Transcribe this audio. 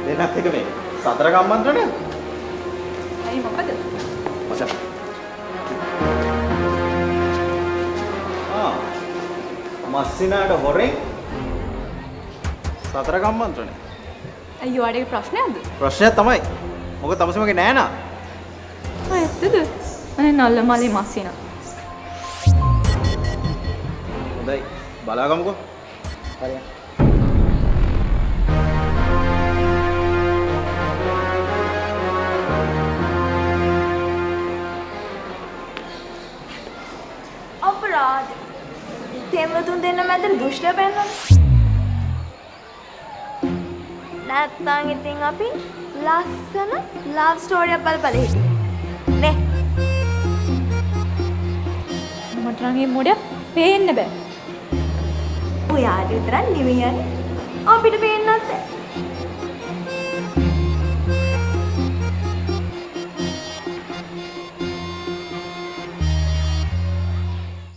දෙන්නත් එක මේ සතර කම්මන්ත්‍රණය. ඇයි මොකද? මචං. ආ. මස්සිනාට හොරෙන් සතර කම්මන්ත්‍රණය. ඇයි ඔයාට ඒක ප්‍රශ්නයක්ද? ප්‍රශ්නයක් තමයි. මොකද තමසි මගේ නෑනා. ආ ඇත්තද? අනේ නල්ල මලේ මස්සිනා. හොඳයි බලාගමුකෝ. හරි. අපරාධ. තෙම්වතුන් දෙන්න මැදට දුෂ්ට පෙන්නන. නැත්තම් ඉතින් අපි ලස්සන ලව් ස්ටෝරි එකක් බල බල හිටියේ. නේ? මට නම් මේ මොඩයා පේන්න බෑ. ඔයාට විතරක් නෙමෙයි අනේ. අපිට පේන්නත් බෑ.